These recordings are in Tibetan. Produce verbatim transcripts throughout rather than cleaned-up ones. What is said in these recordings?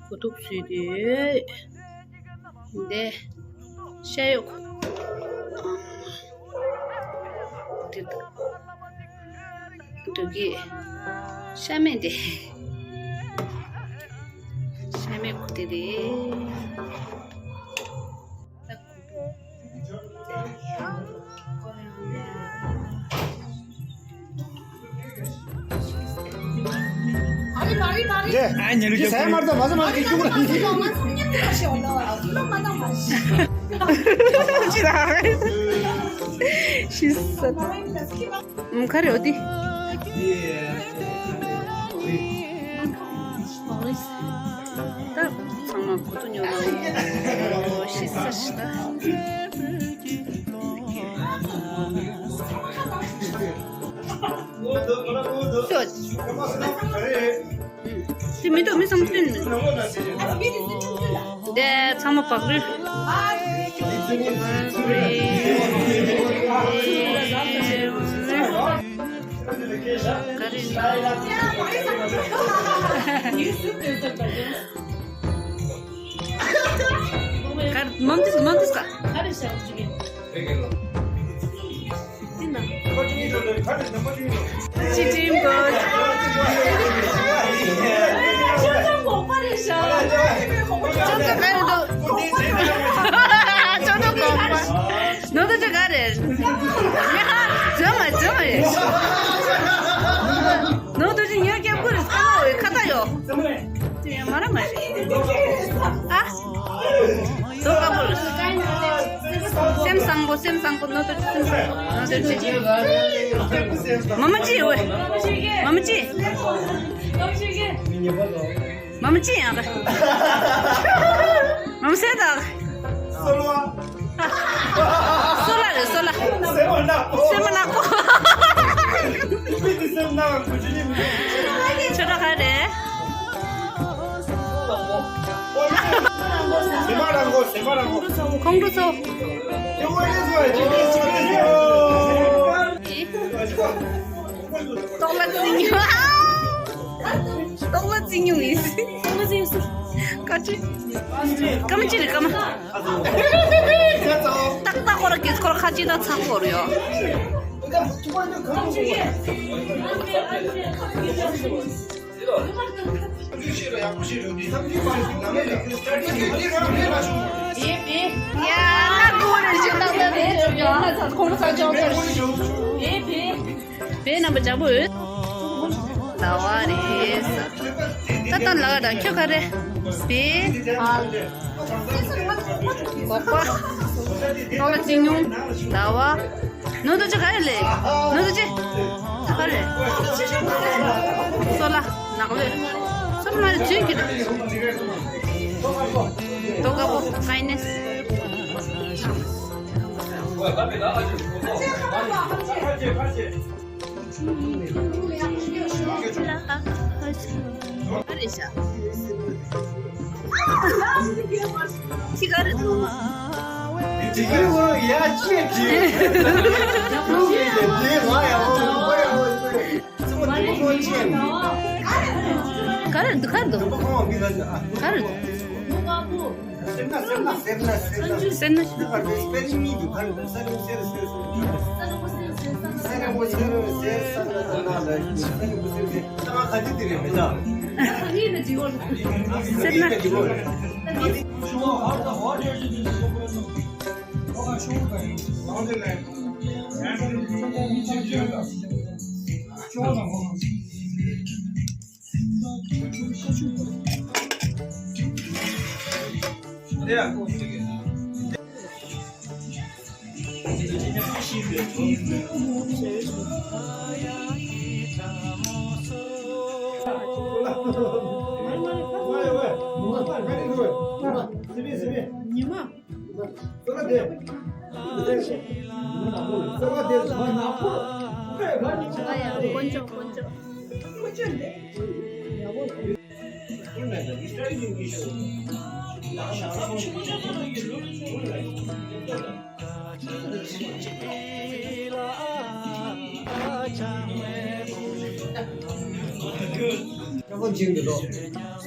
གོ་ཐུག་བཟོས་ཏེ་ཡོད། འདི་ཤ་ཡོད། འདི་འདུག་གི། ཤ་མེད་འདི། ཤ་མེད་གོ་དེ་རེད། ཤི་ས། ཨུམ། ག་རེ་ཡོད་དེ། ད་ཚང་མ་གོ་ཐུག་ཉོ་མ་ཤི་ས་ཤི་ད། ཤོད། དེ་མི་འདུག་མི་བསམ་སྟོན་མི་འདུག་དེ་ཚང་མ་བག་རིལ། ག་རེ། ག་མམ་ཏིས་མམ་ཏིས་ག་ཅི་ཀྲིམ་གོ། ཅོག་ཙེ་ག་རེ་འདུག་ཅོག་ཙེ་གོག་པ། ནོར་དུ་ཅོག་ག་རེ། ཛོ་མ་ཛོ་མ་རེ། ནོར་དུ་ཅི་ཉོ་རྒྱབ་ཁུ་རེ་ཁ་ལོ་ཁ་ཏ་ཡོ། ཡ་མ་ར་མ་རེ། ཨ། དོ་ཀ་པོ་རེ། སེམས་བཟང་པོ་སེམས་བཟང་པོ་ནོར་དུ་ཅི་སེམས་བཟང་པོ་ནོར་དུ་ཅི། མ་མ་ཅི་ཡོད། མ་མ་ཅི། མ་མ་ཅི་ཡང་རེད། མ་མ་སེ་ད། སོལ་བ། སོལ་བ་རེད་སོལ་བ། སེམས་པ་ནག་པོ། སེམས་པ་ནག་པོ། མི་དེ་སེམས་ནག་གུ་ཅི་ནི་མི། ཆོས་གྲོགས་ག་རེད། སེམས་པ་རང་གོ་སེམས་པ་རང་གོ། ཁོང་ཁྲོ་ཚོ། ཏོག་ལ་རྩི་ཉུང་། ཏོག་ལ་རྩི་ཉུང་ཡིན། ཏོག་ལ་རྩི་ཉུང་། ཀ་ཅི། ཀ་མ་ཅི་རེད་ཀ་མ། ཏག་ཏག་ཁོ་ར་གིས་ཁོ་ར་ཁ་ཅི་ད་ཚང་ཁོ་ར་ཡོད། ཡ་ལ་གོ་རེ་ཞིག་ལ་ལ་རེ་ཡོད་ན་ཁོ་ར་ས་ཅོག་ཏོ་རེ། བའི་རྣམ་པ་འཇམ་པོ་ཡོད། ཟླ་བ་རེད། ད་ལྟ་ལ་ད་ཁྱོད་ག་རེ། བའི། གོག་པ། ཏོག་ལ་རྩི་ཉུང་། ཟླ་བ། ནོར་དུ་ཅི་ག་རེ་ལས། ནོར་དུ་ཅི། ག་རེ། སོ་ལ། ནག་ལོས། སོ་ལ་མ་རེ་བྱོས་ཀྱི་རེད། ཏོག་ཀ་པོ་ཀའི་ནེ་སི། ག་རེ་འདུག་ག་རེ་འདུག་ག་རེ་འདུག་སེར་སྣ། སེར་སྣ། སེར་སྣ། སེར་སྣ། སེར་སྣ། སེར་སྣ། ཉི་མ།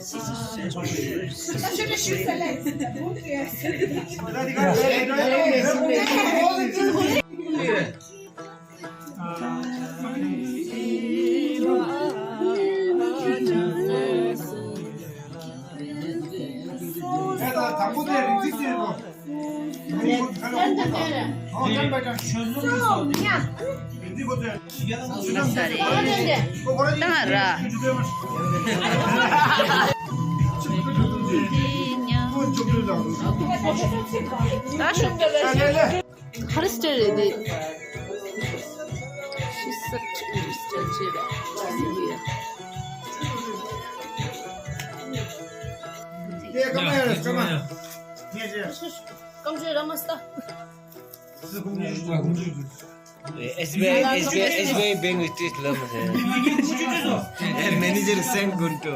ད་ར། ད་ཤུགས། ཧར་སྟེ་རེད་དེ། She's such a mister ཅེས་རེད། སྐམ་ཤོས་ར་མ་སྟ། SBI, SBI, SBI bank with this love. Manager Sam Gunto.